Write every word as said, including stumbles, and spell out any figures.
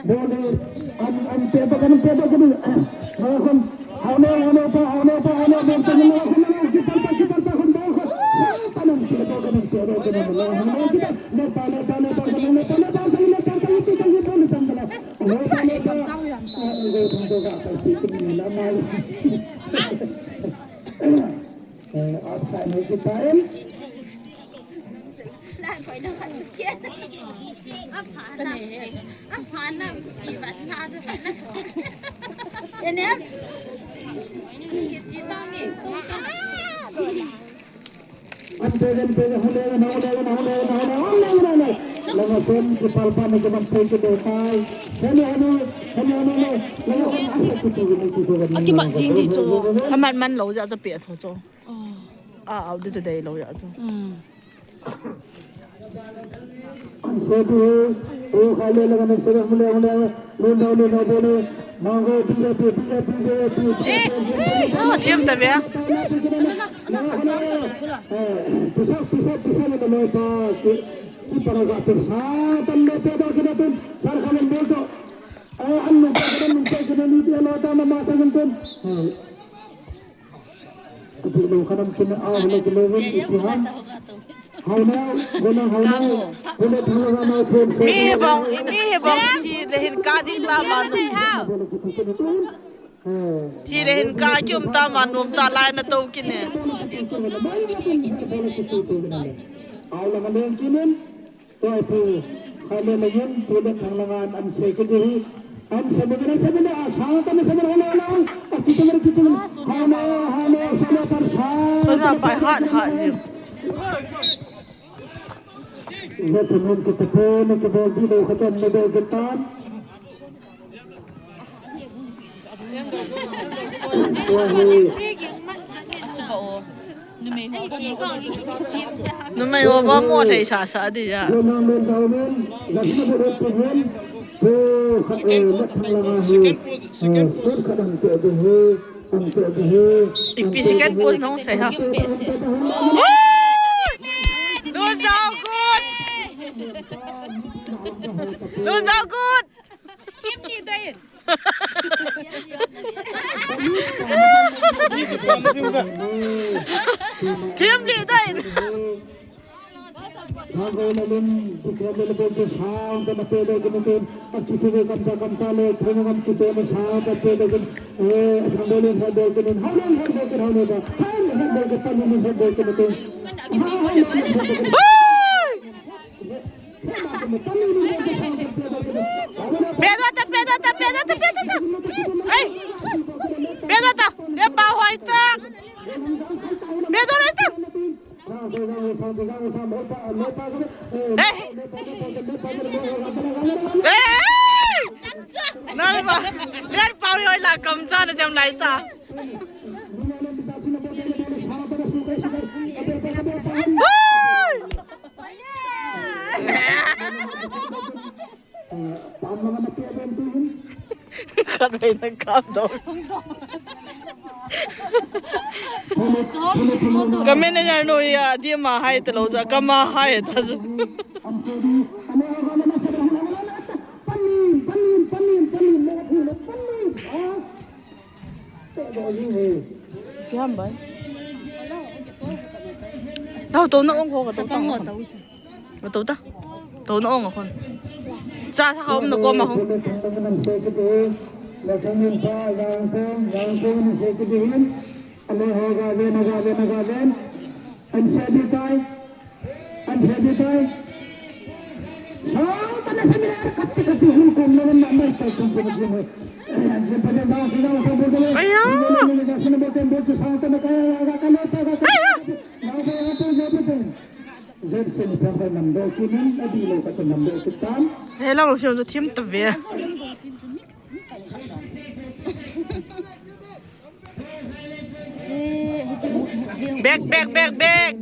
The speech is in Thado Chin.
Bole, am, am, pe ba kan, pe ba kan. Ba kan. Hau ne, hau ne, pa, hau ne, pa, hau ne, bol ta ne, hau ne, keeper pa, keeper pa, kan ba kan. Sa ta ne, pe ba kan, pe ba kan, hau ne, keeper. Ne pa, ne pa, ne pa, ne pa, ne pa, ne pa, ne pa, ne pa, ne pa, ne pa. Eh, offside ni kita, eh. Akimah jing di chu. Aman man lou jeh a chu pe tho chu. A, au di chu dei lou jeh a chu. Oh, thiam ta ve. Mi hi bang, mi hi bang thi le hin ka ding ta ma nu. Thi le hin ka kium ta ma nu ta lai na to kine. Au la ma leng kinin. Tua pu, kha le la yin, pu le thang la ngan, an se ke di hi. An se me na se me na, a sa ta na se me na, la la. A ki ta na ki ta. Ha na, ha na, sa na par sa. Sa na pai hat hat ni. Ze thum ki ta pe, na ki bol di lo kha tan, na bol ki tan. Numei ho ba mo thei sa sa di ja. Ipi second post nong sei ha. Lun Zau good. Lun Zau good. Team leader in. Team leader in. Pedota, pedota, pedota, pedota. Ei! Pedota, le pa hoi ta. Pedota ta. Ei! Ei! Nal ba, nal pa hoi la kam cha na jam lai ta. Hey! Khat vei na kap do. Ka manager nu ya, di ma hai ta lo ja, ka ma hai ta ju. Kiam bai. Tao to na ong ho ka to ta. Ka to ta. To na ong a khon. Cha sa khom na ko ma ho. Aya. Aya. Hello, siam chu thim ta ve. Back, back, back, back.